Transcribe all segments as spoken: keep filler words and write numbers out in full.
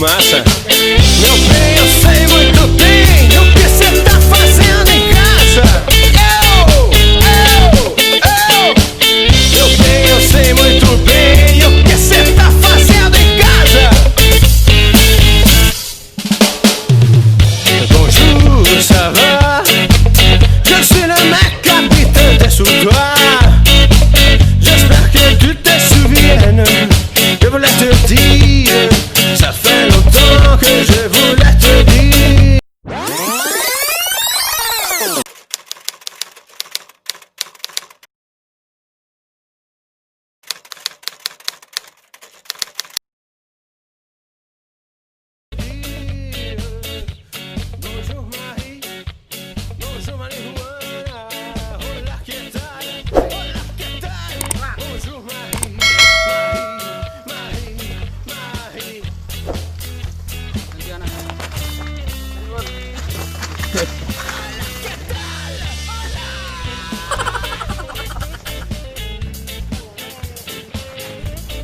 Massa. Meu bem, eu sei muito bem o que cê tá fazendo em casa. Eu, eu, eu. Meu bem, eu sei muito bem o que cê tá fazendo em casa. Bonjour, ça va? Je suis le mec habitant des sous-toits. J'espère que tu te souviens. Je voulais te dire, ça fait longtemps que je voulais te dire. Bonjour Marie, bonjour marijuana, hola, ¿qué tal? Hola, ¿qué tal? Bonjour Marie, Marie, Marie, Marie.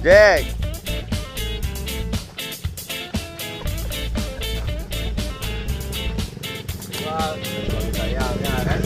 Jack. Wah, saya kan.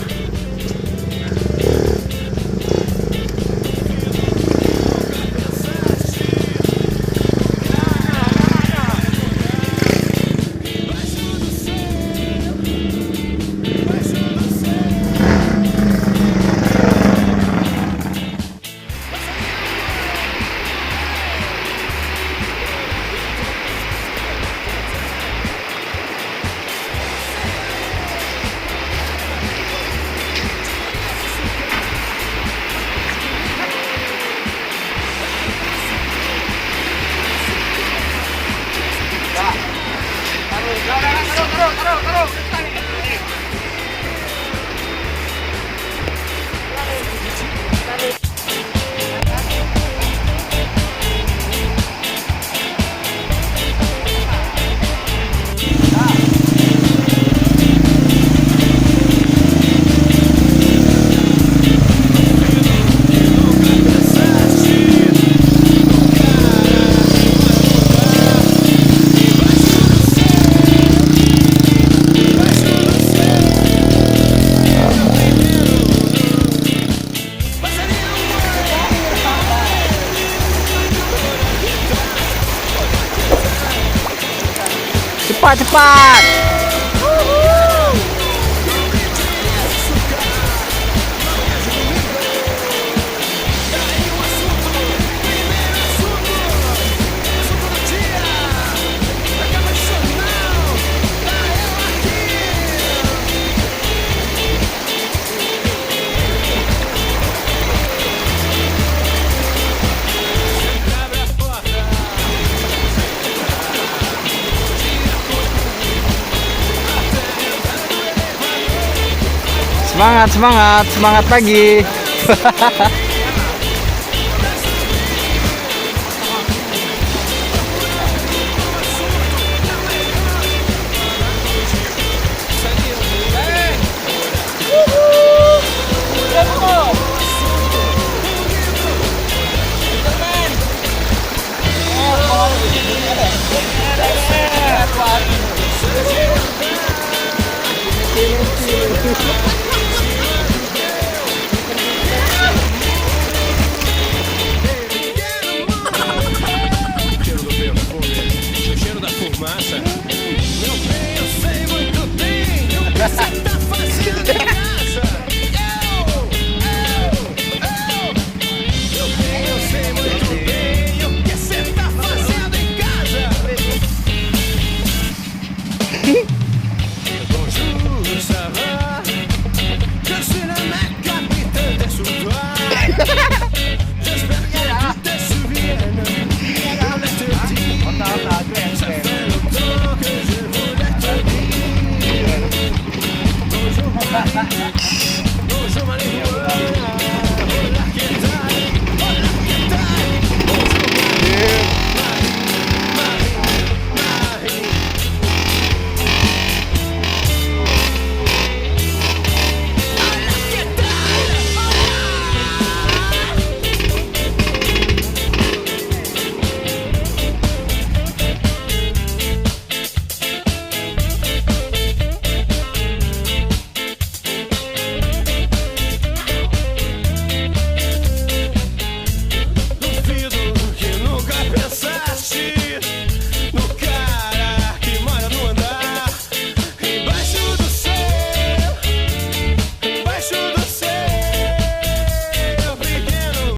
Cepat, cepat! Semangat, semangat, semangat pagi.